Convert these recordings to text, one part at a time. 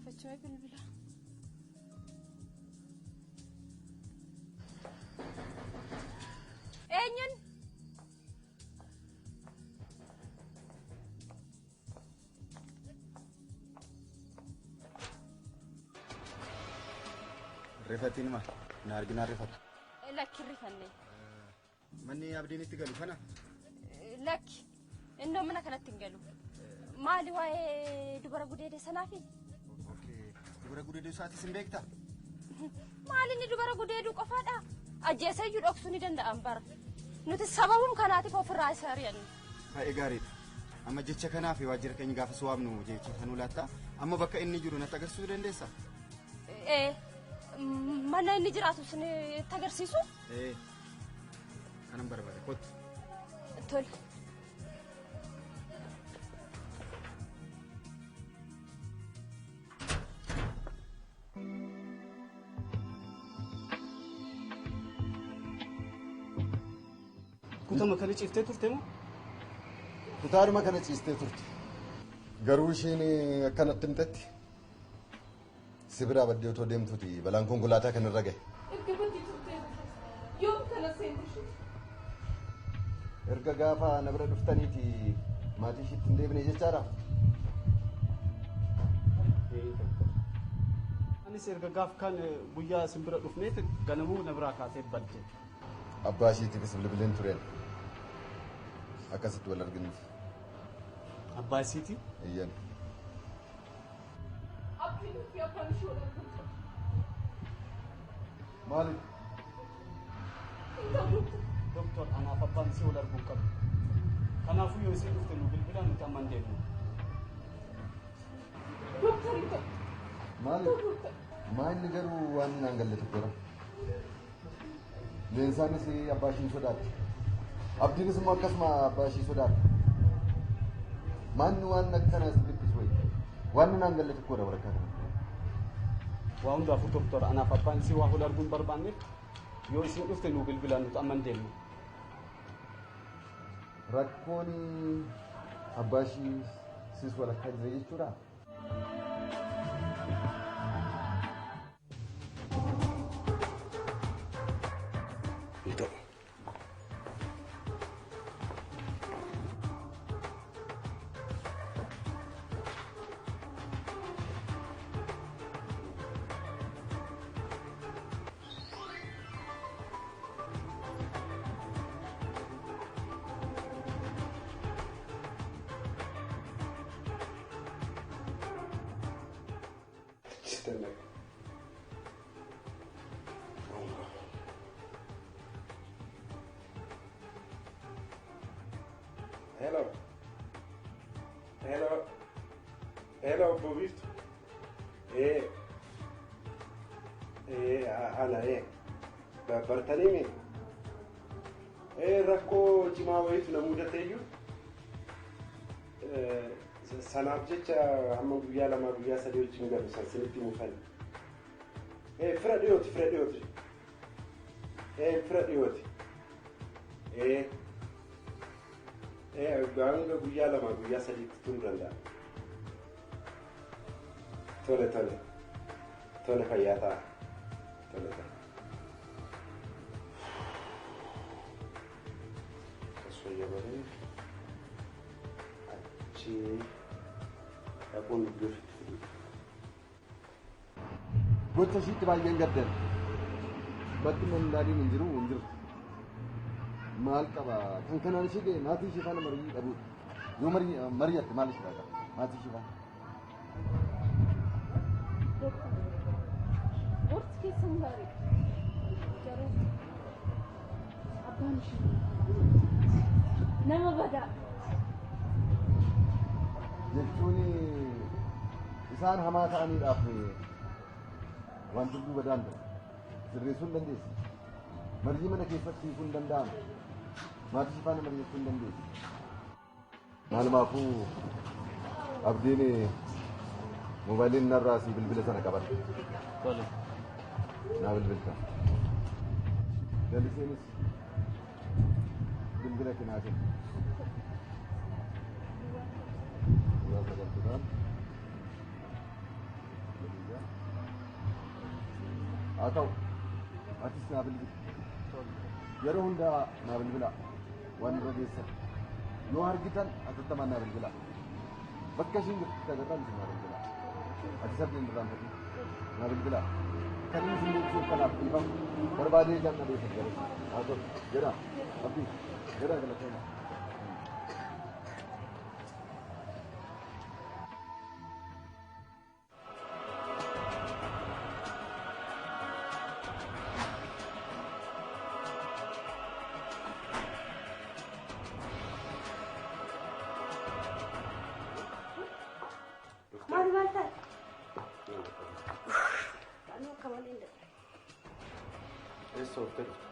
Gaafachuu bilbila. Eenyuun? Rifatiin maal? Na arginaan rifatu. Lakki rifanne. Manni Abdiin itti galu kana? Lakki. Innoo mana kanatti hin galu. Maali waa'ee dubara gudeedee sanaafi? Dubara gudeeduu isaatis hin beektaa? Maali inni dubara gudeeduu qofaadha? Ajjeesayyuu dhoksuu ni danda'an bara. Nuti sababum kanaatiif ofirraa isa ari'anne. Baay'ee gaariidha. Amma jecha kanaaf waajjira keenya gaafa si waamnu jecha kanuu laatta. Amma bakka inni jiru natti agarsiisuu dandeessaa? Ee, mana inni jiraatu isinitti agarsiisu? Ee, kanan barbaade kottu. Tole. Kutama kana ciiftee turte moo? Kutaadhuma kana ciistee turte. Garuu isheen akkanatti himtetti si biraa baddee otoo deemtuuti balaan konkolaataa kanarra gahe. Erga baddee turtee yoom kana seente ishee? Erga gaafa na bira dhuftaniiti maatii ishiitti hin deebine jechaadha. Anis erga gaaf kan guyyaa isin bira dhufneet ganamuu na biraa kaatee badde. Abbaa ishiitiifis bilbileen tureen. Akkasitti wal arginuuf. Abbaa isiiti? Eeyyan. Abdiin fi abbaan ishee wal arguu qabu. Maaliif? Hin ta'u doktor. Doktor anaaf abbaan isii wal arguu qabu. Kanaafuu yoo isin dhufte nu bilbilaa nuti amma hin deemnu. Doktor hin ta'u. Maaliif? Maalli garuu waan naan galle tokkodha. Leensaanis abbaa ishii sodaatti. Abdiinis immoo akkasuma abbaa ishii sodaatti. Maanni waan akkana si dhiphisu wayi. Waan naan galle tokkodha waraqaa kana. Waa hundaafuu doktor anaaf abbaan isii waa wal arguu hin barbaanneef yoo isin dhufte nu bilbilaa nuti amma hin deemnu. Rakkoon abbaa ishii sis walakkaa jira jechuudha. Hin ta'u. Hello. Hello. Hello, obbo Biiftu. Ee. Ee, ana ee. Bartanii mi? Ee, rakkoo cimaa wayiitu na mudatee iyyuu. Sanaaf jecha hamma guyyaa lamaa guyyaa sadii wajjin galu san sinitti mufan. Ee, fira dhiyooti, fira dhiyooti. Ee, fira dhiyooti. Ee. Ee, hanga guyyaa lamaa guyyaa sadiitti turuu danda'a. Tole, tole. Tole fayyaa ta'a. Tole, tole. Akkas fayyadamee achi dhaquun dubbii ofitti fidudha. Gocha ishiitti baay'een gaddan. Bakki mandaaliin hin jiru hin jirtu. Maal qaba? Kan kanaan ishee ga'e maatii ishee faana marii dhabuudha. Yoo mari'atte maal ishee qaba? Maatii ishee faana. Doktor. Gorsi keessan gaariidha. Garuu abbaan ishee nama badaa. Jechuun isaan hamaa ta'aniidhaaf wanti hunduu badaan ta'u. Sirreessuu hin dandeessi. Marii mana keessatti hiikuu hin danda'amu. Maatii ishee faana mari'achuu hin dandeessi. Maalumaafuu Abdiin moobaayiliin narraa si bilbila sana qabadha. Tole. Naa bilbilta. Laliseenis bilbila kee naa kenni. Guyyaa sagaltuudhaan Haa ta'u atis naa bilbili. Yeroo hundaa naa bilbilaa waan irra geessan. Yoo argitan atattamaan naa bilbilaa. Bakka ishiin jirtu agarraan isin naa bilbilaa. Ati sabni hin irraanfatin naa bilbilaa. Kan inni isin beeksisuuf kanaaf dhiifama barbaadee kan dhabeessan garuu. Haa ta'u jedhaa abdii jedhaa galatooma. Maal maal taate? Anuu akka malee hin dadhabe. Eessa ooftee dhufte?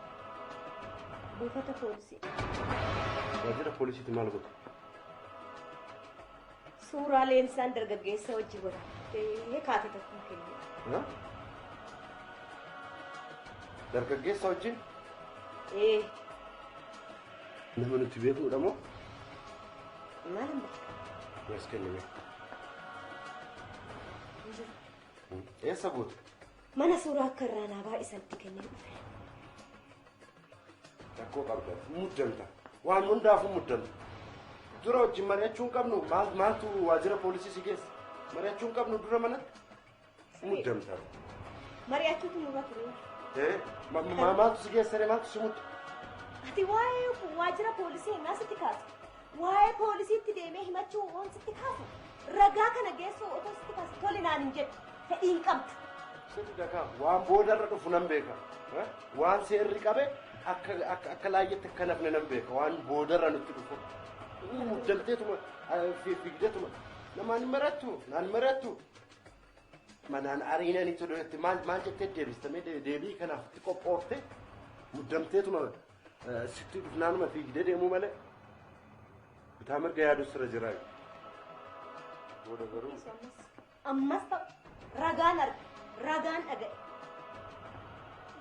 Buufata poolisii. Waajjira poolisiitti maal godhu? Suuraa Leensaan dargaggeessa wajji godha. Kaate tokko kenne. Dargaggeessa wajjin? Ee. Nama nuti beeknudha moo? Maal hin beeku. As kennime. Eessa buute? Mana suuraa akka irraa naa baay'isanitti kennee dhufe. Rakkoo qabda. Muddamta. Waan hundaafuu muddamta. Dura wajjin mari'achuu hin qabnu maaltu waajjira poolisii si geessa? Mari'achuu hin qabnu dura manatti? Muddamta. Mari'achuutu nurra ture. Ee maaltu si geessa maaltu si mudda? Ati waa'ee waajjira poolisii ennaa sitti kaasu. Waa'ee poolisiitti deemee himachuu oon sitti kaasu. Ragaa kana geessuu otoo sitti kaasu tole naan hin jedhu. Fedhii hin qabdu. Sirri dakaa waan boodarra dhufu nan beeka. Waan seerri qabe akka laayyetti akka nafne nan beeka. Waan boodarra nutti dhufu. Muddamteetuma fiigdeetuma namaan hin marattu naan marattu. Manaan ariinanii tole maal jettee deebistamee deebii kanaaf itti qophoofte muddamteetuma sitti dhufnaanuma fiigdee deemuu malee bitaa mirga yaadu sirra jira. Booda garuu. Ammas ta'u ragaan arga ragaan dhaga'e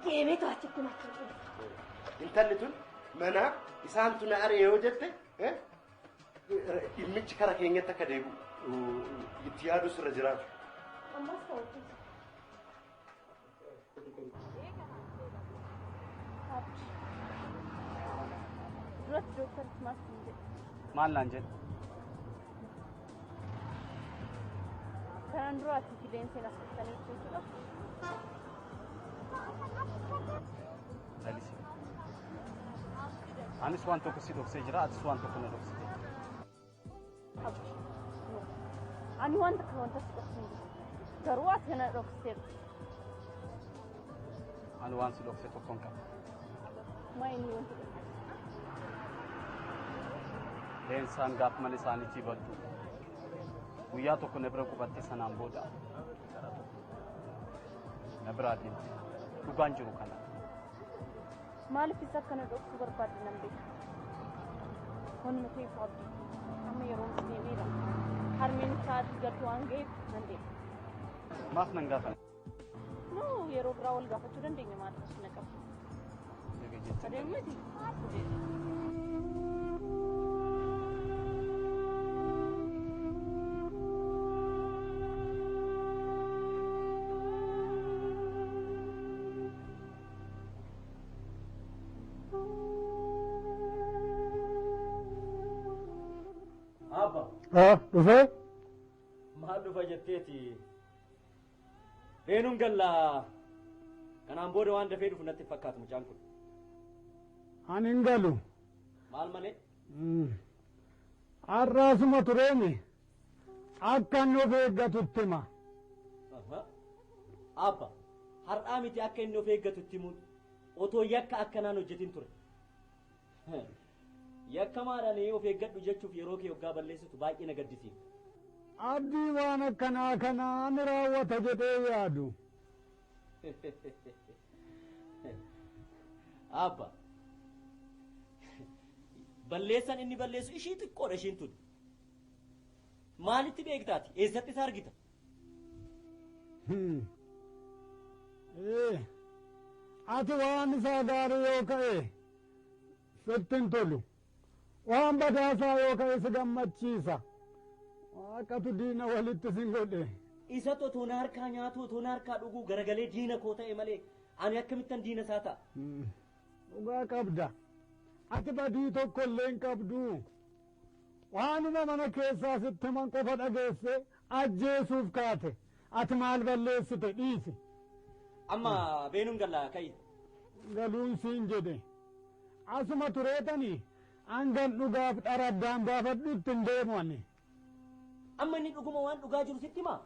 deemee to'achitti machuun dhufe. Intalli tun mana isaantu na ari'e yoo jette dhimmichi kara keenyatti akka deebi'u itti yaadu sirra jiraatu. Ammas ta'u. Duratti dooktarri maal siin jedhe? Maal naan jedhe? Kanaan dura ati fileenseen as dhuftanii jechuudha. Lalisi. Anis waan tokko si dhoksee jira, atis waan tokko na dhoksite. Abdi. Ani waan takka wanta si dhoksee hin jiru. Garuu ati na dhokseerta. Ani waan si dhokse tokko hin qabu. Maa inni wanti dhokse? Leensaan gaaf mana isaaniitii baddu. Guyyaa tokko na bira qubatte sanaan booda gara tokko na biraa deemte. Dhugaan jiru kana. Maaliif isa akkana dhoksuu barbaadde nan beeka. Wanuma ta'eef abdii. Amma yeroon deemeera. Harmeen sa'aatii galtu waan ga'eef nan deema. Maaf nan gaafan? No yeroo biraa wal gaafachuu dandeenya maaliif as na qabdu? Adeemti. Abba. Dhufee? Maal dhufa jetteeti? Eenyuun gallaa? Kanaan booda waan dafee dhufu natti fakkaatu mucaan kun. Ani hin galu. Maal malee? Har'aasuma tureemi akka inni of eeggatutti hima. Abba, har'aa miti akka inni of eeggatutti himuun otoo yakka akkanaan hojjetin ture. Yakka maadhaan of eeggadhu jechuuf yeroo kee hoggaa balleessitu baay'ee na gaddisiifta. Abdii waan akkanaa kanaa ni raawwata jedhee yaadu. Abba, balleessan inni balleessu ishii xiqqoodha ishiin tun. Maalitti beektaati? Eessatti isa argita? Ati waan isaa gaarii yoo ka'e sitti hin tolu. Waan badaasaa yoo ka'e si gammachiisa. Waaqatu diina walitti sin godhe. Isa otoo na harkaa nyaatu otoo na harkaa dhuguu garagalee diina koo ta'e malee ani akkamittan diina isaa ta'a? Dhugaa qabda. Ati badii tokko illee hin qabdu. Waanuma mana keessaa sitti himan qofa dhageesse ajjeesuuf kaate. Ati maal balleessite dhiisi. Amma beenuun gallaa ka'i. Galuun siin jedhe. Asuma tureetanii hangan dhugaaf dhara addaan baafadhutti hin deemu ani. Amma inni dhuguma waan dhugaa jiru sitti himaa?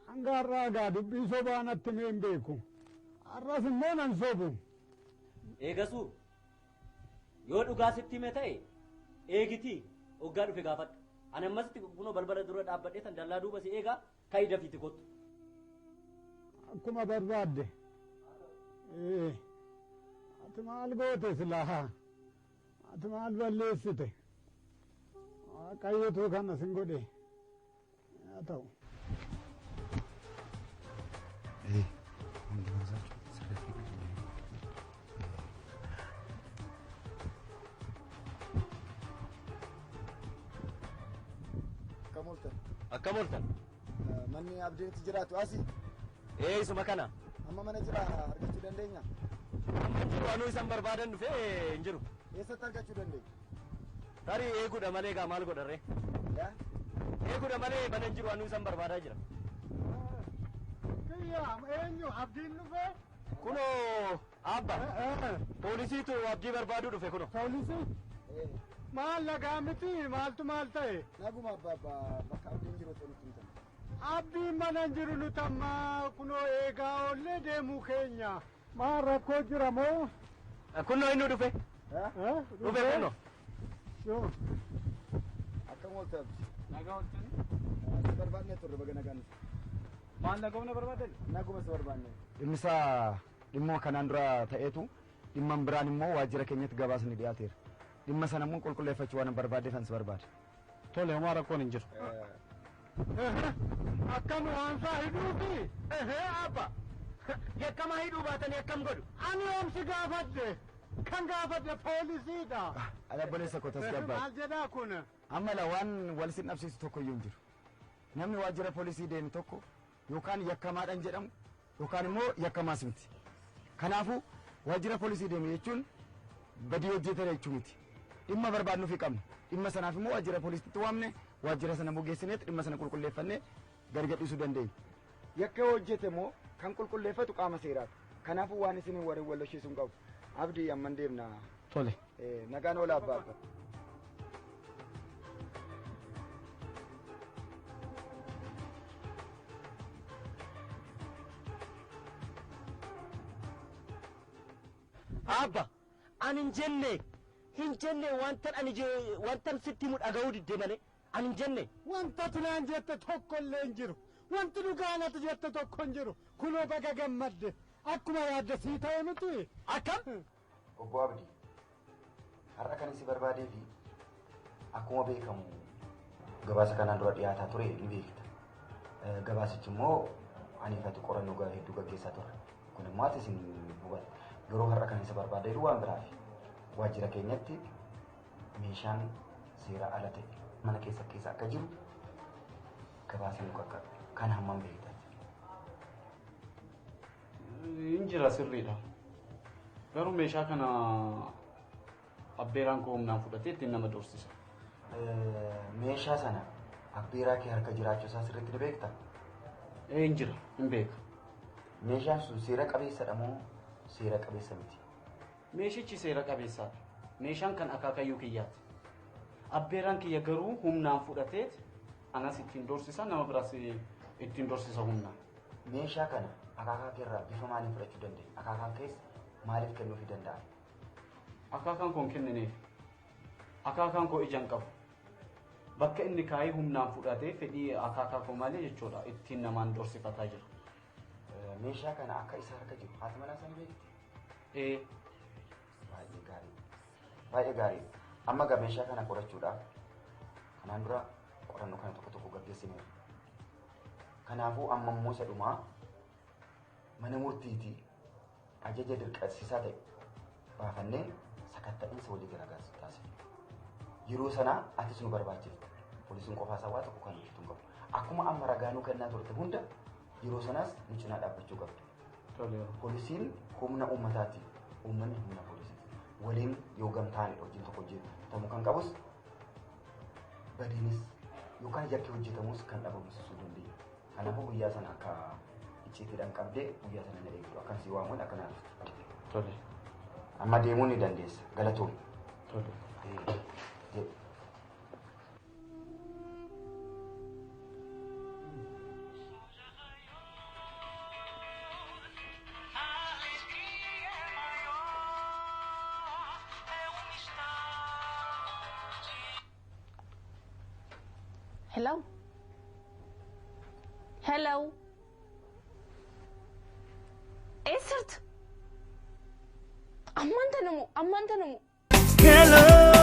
Hanga har'aa gaa dubbii sobaa natti himee hin beeku. Har'as immoo nan sobu. Eegasuu yoo dhugaa sitti hime ta'e eegitii hoggaa dhufe gaafadhu. Ani ammasitti kunoo balbala dura dhaabbadhee tan dallaa duuba si eegaa ka'i dafiitti kottu. Akkuma barbaadde. Ati maal goote silaa? Ati maal balleessite? Waaqayyotu kana sin godhe. Haa ta'u. Hundumaa isaa sirreeffadhu. Akkam ooltan? Akkam ooltan? Manni Abdiin itti jiraatu asii? Ee isuma kana. Amma mana jira argachuu dandeenya? Amma hin jiru anuu isan barbaadan dhufee hin jiru. Eessatti argachuu dandeenya? Tarii eeguudha malee gaa maal godharree? Yaa? Eeguudha malee mana hin jiru anuu isan barbaadaa jira. Kiyya eenyu Abdiin dhufee? Kunoo abba poolisiitu Abdii barbaaduu dhufe kunoo. Poolisii? Maal lagaa miti maaltu maal ta'e? Naguma abbaa bakka Abdiin jiru otoo nutti himtan. Abdiin mana hin jiru nuti amma kunoo eegaa oollee deemuu keenya. Maal rakkoo jira moo? Kunoo inni dhufe. Dhufe kunoo. Yoo. Akkam oolte Abdi? Nagaa ooltani. Si barbaadnee turre baga nagaan dhufe. Maal naguma barbaadan? Naguma si barbaadne. Dhimmi isaa dhimma kanaan dura ta'eetu dhimma biraan immoo waajjira keenyatti gabaasni dhiyaateera. Dhimma sana immoo qulqulleeffachuu waan barbaadeef ani si barbaade. Tole homaa rakkoon hin jiru. Akkam waan isaa hidhuufi? Abba yakkamaa hidhuu baatanii akkam godhu? Ani oomsi gaafadhe. Kan gaafadhe poolisiidha. Obboleessa koo tasgabbaadha. Maal jedhaa kun? Amma la waan wal sin dhabsiisu tokko iyyuu hin jiru. Namni waajjira poolisii deemu tokko yookaan yakkamaadhaan jedhamu yookaan immoo yakkamaas miti. Kanaafuu waajjira poolisii deemu jechuun badii hojjetame jechuu miti. Dhimma barbaadnuuf qabna. Dhimma sanaaf immoo waajjira poolisiitti waamne waajjira sana immoo geessineet dhimma sana qulqulleeffannee gadi gadhiisuu dandeenya. Yakka hojjete immoo kan qulqulleeffatu qaama seeraati. Kanaafuu waan isin warreen wal lolchiisuu hin qabu. Abdii amman deemna. Tole. Nagaan oola abbaa abbaa. Abba ani hin jenne wantan ani wantan sitti himu dhaga'uu didde malee ani hin jenne. Wanta ati naan jette tokko illee hin jiru. Wanti dhugaan ati jette tokko hin jiru. Kunoo baga gammadde. Akkuma yaadde sii ta'e miti. Akkam? Obbo Abdii har'a kan si barbaadee fi akkuma beekamu gabaasa kanaan dura dhiyaataa ture ni beekta. Gabaasichi immoo aniifati qorannoo hedduu gaggeessaa turre. Kun immoo ati isin hubatte. Yeroo har'a kan isa barbaadee jiru waan biraafi. Waajjira keenyatti meeshaan seera ala ta'e mana keessa keessa akka jiru gabaasa nu qaqqabe. Kan hammam beektaa? Hin jira sirriidha. Garuu meeshaa kana abbeeraan koo humnaan fudhatee ittiin nama doorsisa. Meeshaa sana abbeeraa kee harka jiraachuu isaa sirriitti ni beektaa? Hin jira, hin beeka. Meeshaan sun seera qabeessadha moo seera qabeessa miti? Meeshichi seera qabeessaadha. Meeshaan kan akaakayyuu kiyyaati. Abbeeraan kiyya garuu humnaan fudhateet anas ittiin doorsisa nama biraas ittiin doorsisa humnaan. Meeshaa kana akaakaa keerraa bifa maaliin fudhachuu dandeenya? Akaakaan keessa maaliif kennuufii danda'a? Akaakaan koo hin kennineef. Akaakaan koo ija hin qabu. Bakka inni kaayee humnaan fudhatee fedhii akaakaa koo malee jechuudha ittiin namaan doorsifataa jira. Meeshaa kana akka isa harka jiru haati manaa isaa ni beekti? Ee. Baay'ee gaarii. Baay'ee gaarii. Amma egaa meeshaa kana qorachuudhaaf kanaan dura qorannoo kana tokko tokko gaggeessineera. Kanaafuu amma immoo isa dhumaa mana murtiitii ajaja dirqisiisaa ta'e baafannee sakatta'insa walii gala taasifna. Yeroo sanaa atis nu barbaachifta. Poolisiin qofaa isaa waa tokko kan hojjetu hin qabu. Akkuma amma ragaa nuu kennaa turte hunda yeroo sanaas nu cinaa dhaabbachuu qabda. Poolisiin humna uummataati. Uummanni humna poolisiiti. Waliin yoo gamtaanidha hojiin tokko hojjetamuu kan qabus badiinis yookaan yakki hojjetamus kan dhabamsiisuu dandeenya. Kanaafuu guyyaa sana akka icciitiidhaan qabdee guyyaa sana na eegdu akkan si waamuun akka naa dhuftu. Tole. Amma deemuu ni dandeessa. Galatoom. Tole. Jedhu. Hello? Hello? Eessartu? Ammaan tanamu, ammaan tanamu. Hello.